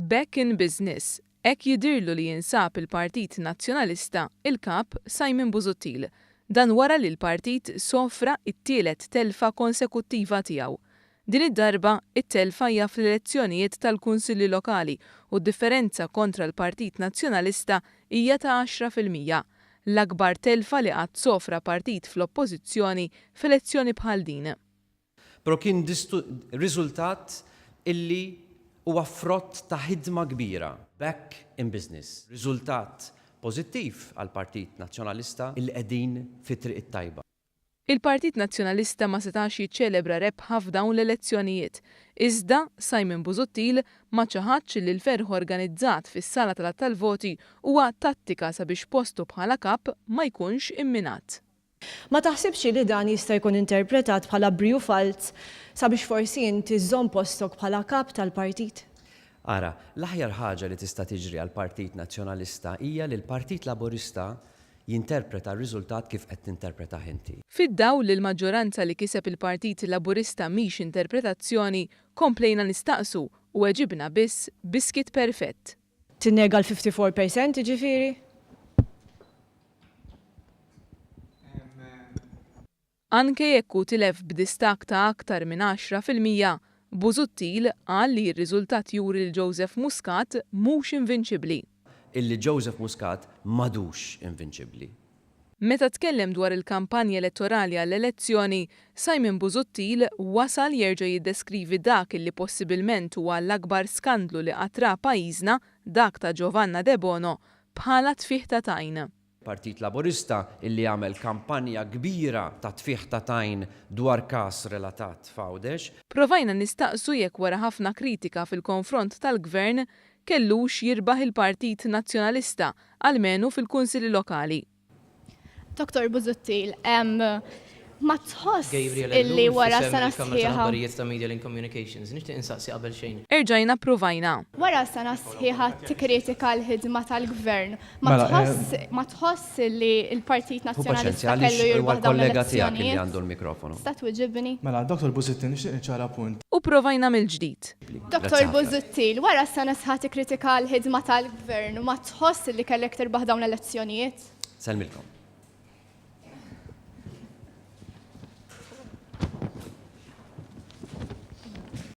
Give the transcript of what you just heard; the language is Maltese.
Back in business, hekk jidhirlu li jinsab il-Partit Nazzjonalista, il-Kap Simon Busuttil. Dan wara li l-partit sofra t-tielet telfa konsekuttiva tiegħu. Din id-darba, it-telfa hija fl-elezzjonijiet tal-Kunsilli Lokali u d-differenza kontra l-Partit Nazzjonalista hija ta' 10%. L-akbar telfa li qatt sofra partit fl-Oppożizzjoni f'elezzjoni bħal din. Però kien riżultat illi huwa frott ta' ħidma kbira. Back in business. Riżultat pożittiv għall-Partit Nazzjonalista illi qegħdin fit-triq it-tajba. Il-Partit Nazzjonalista ma setax jiċċelebra rebħa f'dawn l-elezzjonijiet. Iżda, Simon Busuttil ma ċaħadx illi l-ferħ organizzat fis-sala tal-għadd tal-voti huwa tattika sabiex postu bħala Kap ma jkunx imminat. Ma taħsibx li dan jista' jkun interpretat bħala briju falz sabiex forsi inti żżomm postok bħala Kap tal-partit? Ara, l-aħjar ħaġa li tista' tiġri għall-Partit Nazzjonalista hija li l-Partit Laburista jinterpreta r-riżultat kif qed tinterpretah inti. Fid-dawl li l-maġġoranza li kiseb il-Partit Laburista mhix interpretazzjoni, komplejna nistaqsu u weġibna biss bi skiet perfett. Tinnega l-54 percent jiġifieri? Anke jekk hu tilef b'distakk ta' aktar minn 10%, Busuttil qal li r-riżultat juri li Joseph Muscat mhux invinċibbli. Illi Joseph Muscat m'għadux invinċibbli. Meta tkellem dwar il-kampanja elettorali għall-elezzjoni, Simon Busuttil wasal jerġa' jiddeskrivi dak illi possibilment huwa l-akbar skandlu li qatt ra pajjiżna, dak ta' Giovanna Debono, bħala tfigħ ta' tajn. Partit Laburista illi għamel kampanja kbira ta' tfigħ ta' tajn dwar każ relatat f'Għawdex. Provajna nistaqsu jekk wara ħafna kritika fil-konfront tal-Gvern, kellux jirbaħ il-Partit Nazzjonalista, almenu fil-Kunsilli Lokali. Dottor Busuttil, ma tħoss Gabriel illi Ellul wara f'isem sena il-Kamra sħiħa. tal-Aħbarijiet ta' Medialink Communications. Nixtieq insaqsi qabel xejn. Erġajna ppruvajna. Wara sena sħiħa tikkritika l-ħidma tal-Gvern, ma Mela, tħoss ma tħoss illi l-Partit Ħu Nazzjonalista paċenzja għaliex kellu huwa jirbaħ dawn l-kollega tiegħek illi l-elezzjonijiet? għandu l-mikrofonu. Tista' twiġibni? Mela, Dottor Busuttil, nixtieq niċċara punt. U provajna mill-ġdid. Dottor Grazzi ħafna. Busuttil, wara sena sħiħa tikkritika l-ħidma tal-Gvern, ma tħoss illi kellek tirbaħ dawn l-elezzjonijiet? Sellmilkom.